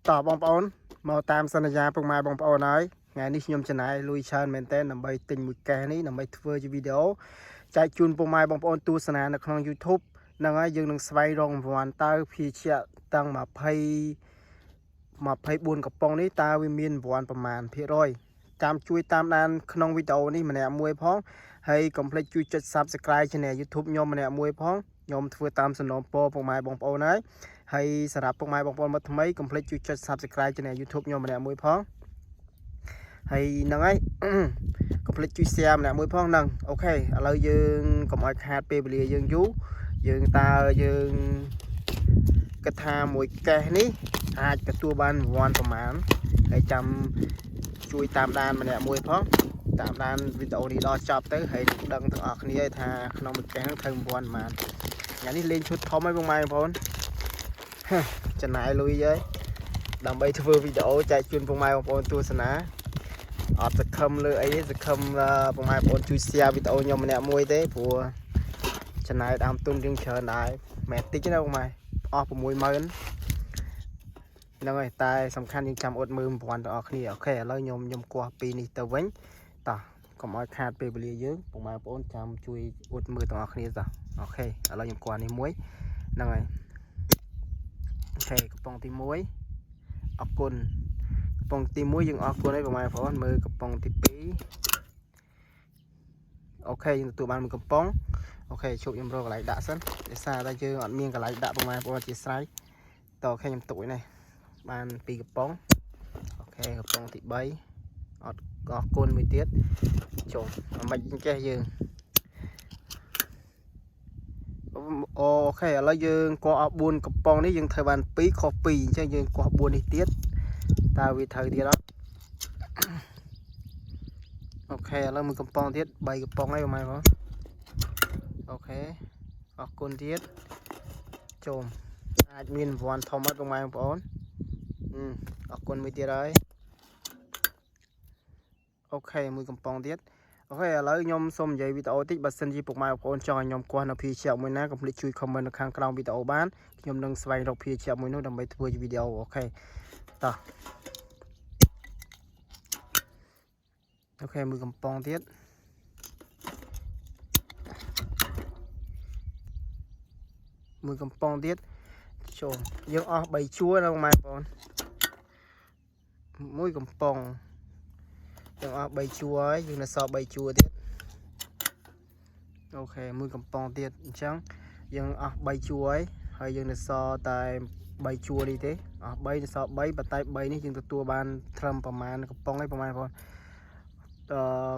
តោះបងប្អូនមកតាមសន្យាពុកម៉ែបងប្អូនហើយថ្ងៃនេះខ្ញុំចំណាយលុយច្រើនមែនទែនដើម្បីទិញមួយកេសនេះដើម្បីធ្វើជាវីដេអូចែកជូនពុកម៉ែបងប្អូនទស្សនានៅក្នុង YouTube ហ្នឹងហើយយើងនឹងស្វែងរករង្វាន់តើភេសជ្ជៈទាំង20 24កំប៉ុងនេះតើវាមានរង្វាន់ប្រមាណភាគរយចាំជួយតាមដានក្នុងវីដេអូនេះម្នាក់មួយផងហើយកុំភ្លេចជួយចុច Subscribe Channel YouTube ខ្ញុំម្នាក់មួយផងខ្ញុំធ្វើតាមសំណូមពរពុកម៉ែបងប្អូនហើយ ហើយសម្រាប់ពុកម៉ែបងប្អូនមកថ្មីកុំភ្លេចជួយចុច Subscribe Channel YouTube ខ្ញុំម្នាក់មួយផងហើយហ្នឹងហើយ កុំភ្លេចជួយ Share ម្នាក់មួយផងហ្នឹង OK ឥឡូវយើងកុំឲ្យខាតពេលវេលាយើងយូរយើងតើយើងគិតថាមួយកេសនេះអាចទទួលបានរង្វាន់ប្រមាណហើយចាំជួយតាមដានម្នាក់មួយផងតាមដានវីដេអូនេះដល់ចប់ទៅហើយនឹងដឹងទាំងអស់គ្នាថាក្នុងមួយកេសហ្នឹងត្រូវរង្វាន់ប្រមាណថ្ងៃនេះលេងឈុតធំហើយបងម៉ែបងប្អូន ចំណាយលុយហើយដើម្បីធ្វើវីដេអូចែកជូនពុកម៉ែបងប្អូនទស្សនាអត់សង្ឃឹមលើអីទេសង្ឃឹមពុកម៉ែបងប្អូនជួយ share វីដេអូខ្ញុំម្នាក់មួយទេព្រោះចំណាយដើមទុនរៀងច្រើនដែរមិនតិចទេណាពុកម៉ែអស់60000ហ្នឹងហើយតែសំខាន់យើងចាំអត់មើលប្រព័ន្ធទាំងអស់គ្នា OK ឥឡូវខ្ញុំខ្ញុំគាស់ពីនេះទៅវិញតោះកុំឲ្យខាតពេលវេលាយើងពុកម៉ែបងប្អូនចាំជួយអត់មើលទាំងអស់គ្នាតោះ OK ឥឡូវខ្ញុំគាស់នេះមួយហ្នឹងហើយ OK កំប៉ុងទី1អរគុណកំប៉ុងទី1យើងអរគុណហើយបងប្អូនមើលកំប៉ុងទី2 OK យើងទទួលបានមួយកំប៉ុង OK ជប់ខ្ញុំរកកន្លែងដាក់សិនដោយសារតែយើងអត់មានកន្លែងដាក់បងប្អូនអធិស្ឋានត OK ខ្ញុំទុកឯនេះបានពីរកំប៉ុង OK កំប៉ុងទី3អត់អរគុណមួយទៀតចុះមិនចេះយើង OK ឥឡូវយើងគាស់អស់4កំប៉ុងនេះយើងធ្វើបាន2ខុស2អញ្ចឹងយើងគាស់4នេះទៀតតើវាត្រូវទៀតអត់ OK ឥឡូវមួយកំប៉ុងទៀត3កំប៉ុងហើយបងប្អូន OK អរគុណទៀតចូលអាចមានរង្វាន់ធំអត់បងប្អូនអរគុណមួយទៀតហើយ OK មួយកំប៉ុងទៀត OK ឥឡូវខ្ញុំសូមនិយាយវីដេអូតិចបើសិនជាពុកម៉ែបងប្អូនចង់ឲ្យខ្ញុំគាស់នៅភេសជ្ជៈមួយណាកុំភ្លេចជួយ comment នៅខាងក្រោមវីដេអូបានខ្ញុំនឹងស្វែងរកភេសជ្ជៈមួយនោះដើម្បីធ្វើជាវីដេអូ OK តោះ OK មួយកំប៉ុងទៀតមួយកំប៉ុងទៀតចូលយើងអស់3ជួរណាបងប្អូនមួយកំប៉ុងយើងអស់3ជួរហើយយើងនៅសល់3ជួរទៀត OK មួយកំប៉ុងទៀតអញ្ចឹងយើងអស់3ជួរហើយហើយយើងនៅសល់តែ3ជួរនេះទេអស់3នៅសល់3ប៉ុន្តែ3នេះយើងទទួលបានត្រឹមប្រមាណកំប៉ុងឯងប្រមាណបងអឺ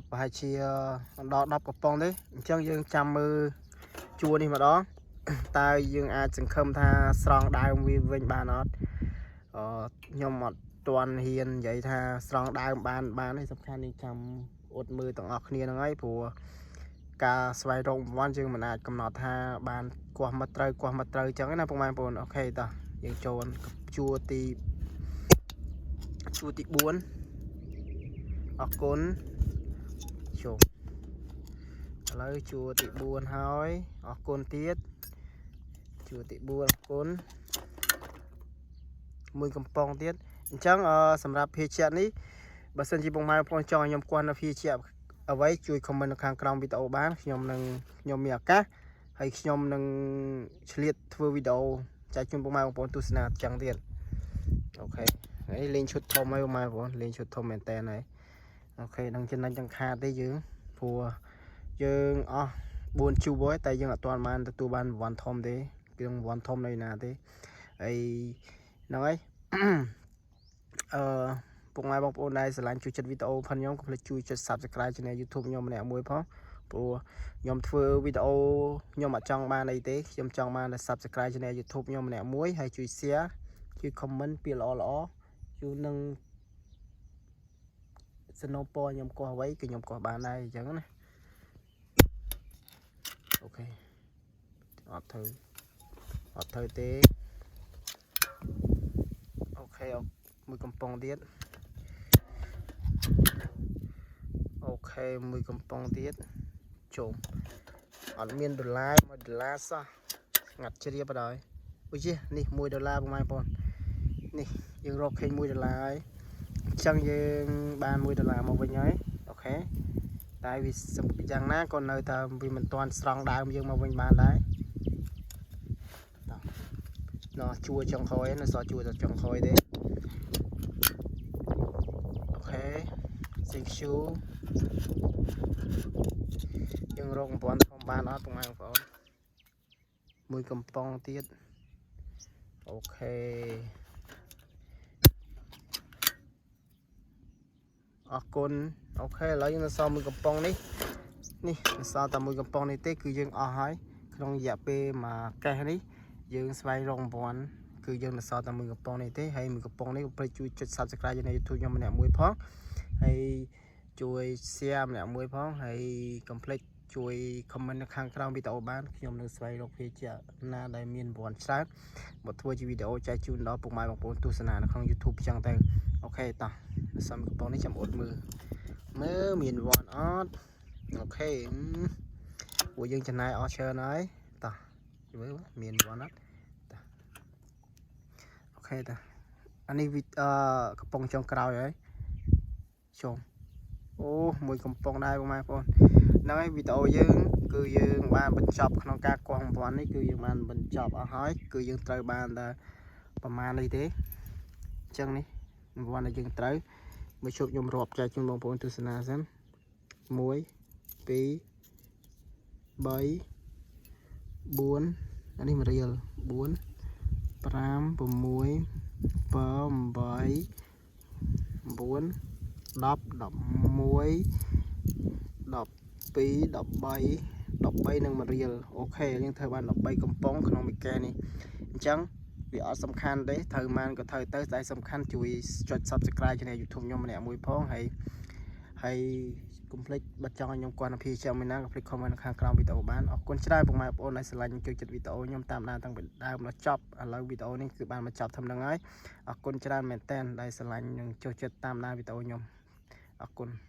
ប្រហែលជាដល់10កំប៉ុងទេអញ្ចឹងយើងចាំមើលជួរនេះម្ដងតើយើងអាចសង្ឃឹមថាស្រង់ដើមវាវិញបានអត់អឺខ្ញុំអត់ទាន់ហ៊ាននិយាយថាស្រង់ដើមបានបានទេសំខាន់នេះចាំអត់មើលទាំងអស់គ្នាហ្នឹងហើយព្រោះការស្វែងរករង្វាន់យើងមិនអាចកំណត់ថាបានគាស់មកត្រូវគាស់មកត្រូវអញ្ចឹងណាពុកម៉ែបងប្អូន OK តោះយើងចូលជួរទីជួរទី4អរគុណចូលឥឡូវជួរទី4ហើយអរគុណទៀតជួរទី4អរគុណមួយកំប៉ុងទៀតអញ្ចឹងសម្រាប់ភេសជ្ជៈនេះបើសិនជាពុកម៉ែបងប្អូនចង់ឲ្យខ្ញុំគាស់នៅភេសជ្ជៈអ្វីជួយ comment នៅខាងក្រោមវីដេអូបានខ្ញុំនឹងខ្ញុំមានឱកាសហើយខ្ញុំនឹងឆ្លៀតធ្វើវីដេអូចែកជូនពុកម៉ែបងប្អូនទស្សនាចឹងទៀត OK ហើយលេងឈុតធំហើយពុកម៉ែបងប្អូនលេងឈុតធំមែនតើហើយ OK នឹងចំណេញចង្ខាតទេយើងព្រោះយើងអស់4ជួរហើយតែយើងអត់ទាន់បានទទួលបានរង្វាន់ធំទេគឺរង្វាន់ធំនៅណាទេហើយហ្នឹងហើយ អឺពុកម៉ែបងប្អូនដែលស្រឡាញ់ជួយចិត្តវីដេអូផងខ្ញុំកុំភ្លេចជួយចុច Subscribe Channel YouTube ខ្ញុំម្នាក់មួយផងព្រោះខ្ញុំធ្វើវីដេអូខ្ញុំអត់ចង់បានអីទេខ្ញុំចង់បានតែ Subscribe Channel YouTube ខ្ញុំម្នាក់មួយហើយជួយ Share ជួយ comment ពីល្អល្អជួយនឹងសំណូមពរខ្ញុំកោះអ្វីគឺខ្ញុំកោះបានដែរអញ្ចឹងណា OK អត់ធ្វើអត់ធ្វើទេ OK មួយកំប៉ុងទៀត OK មួយកំប៉ុងទៀតជុំអត់មានដុល្លារ1ដុល្លារសោះស្ងាត់ជ្រាបបណ្ដោយអូយនេះ1ដុល្លារបងប្អូននេះ យើងរកឃើញ1ដុល្លារហើយអញ្ចឹងយើងបាន1ដុល្លារមកវិញហើយ OK តែវាយ៉ាងណាក៏នៅតែវាមិនទាន់ស្រង់ដើមយើងមកវិញបានដែរតោះណោះជួចុងក្រោយនៅសល់ជួតែចុងក្រោយទេ OK thank you យើងរកបំពន់ធំបានអត់ពុកម៉ែបងប្អូនមួយកំប៉ុងទៀត OK អរគុណ OK ឥឡូវយើងនៅសល់មួយកំប៉ុងនេះនេះនៅសល់តែមួយកំប៉ុងនេះទេគឺយើងអស់ហើយក្នុងរយៈពេលមួយកេះនេះយើងស្វែងរកបំពន់គឺយើងនៅសល់តែមួយកំប៉ុងនេះទេហើយមួយកំប៉ុងនេះកុំភ្លេចជួយចុច Subscribe នៅ YouTube ខ្ញុំម្នាក់មួយផងហើយជួយ share ម្នាក់មួយផងហើយកុំភ្លេចជួយ comment នៅខាងក្រោមវីដេអូបានខ្ញុំនឹងស្វែងរកភេសជ្ជៈណាដែលមានរង្វាន់ច្រើនមកធ្វើជាវីដេអូចែកជូនដល់ពុកម៉ែបងប្អូនទស្សនានៅក្នុង YouTube ចឹងទៅ OK តោះសំកំប៉ុងនេះចាំអត់មើលមើលមានរង្វាន់អត់ OK ពួកយើងចំណាយអស់ច្រើនហើយតោះមើលមានរង្វាន់អត់តោះ OK តោះអានេះវីអឺកំប៉ុងចុងក្រោយហើយចុងអូមួយកំប៉ុងដែរបងប្អូនហ្នឹងហើយវីដេអូយើងគឺយើងបានបញ្ចប់ក្នុងការគាស់រង្វាន់នេះគឺយើងបានបញ្ចប់អស់ហើយគឺយើងត្រូវបានតែប្រមាណនេះទេអញ្ចឹងនេះរង្វាន់ដែលយើងត្រូវមកជួបខ្ញុំរាប់ចែកជូនបងប្អូនទស្សនាសិន1 2 3 4អានេះ1រៀល4 5 6 7 8 9 10 11 12 13 13និង1រៀល OK យើងធ្វើបាន13កំប៉ុងក្នុងមួយកែនេះអញ្ចឹងវាអត់សំខាន់ទេត្រូវបានក៏ត្រូវទៅតែសំខាន់ជួយចុច Subscribe Channel YouTube ខ្ញុំម្នាក់មួយផងហើយហើយកុំភ្លេចបើចង់ឲ្យខ្ញុំគាត់ភេសជ្ជៈមួយណាកុំភ្លេច comment នៅខាងក្រោមវីដេអូបានអរគុណច្រើនពុកម៉ែបងប្អូនដែលស្រឡាញ់ជួយចិត្តវីដេអូខ្ញុំតាមដានតាំងពីដើមដល់ចប់ឥឡូវវីដេអូនេះគឺបានមកចប់ធំហ្នឹងហើយអរគុណច្រើនមែនតើដែលស្រឡាញ់និងចូលចិត្តតាមដានវីដេអូខ្ញុំអរគុណ។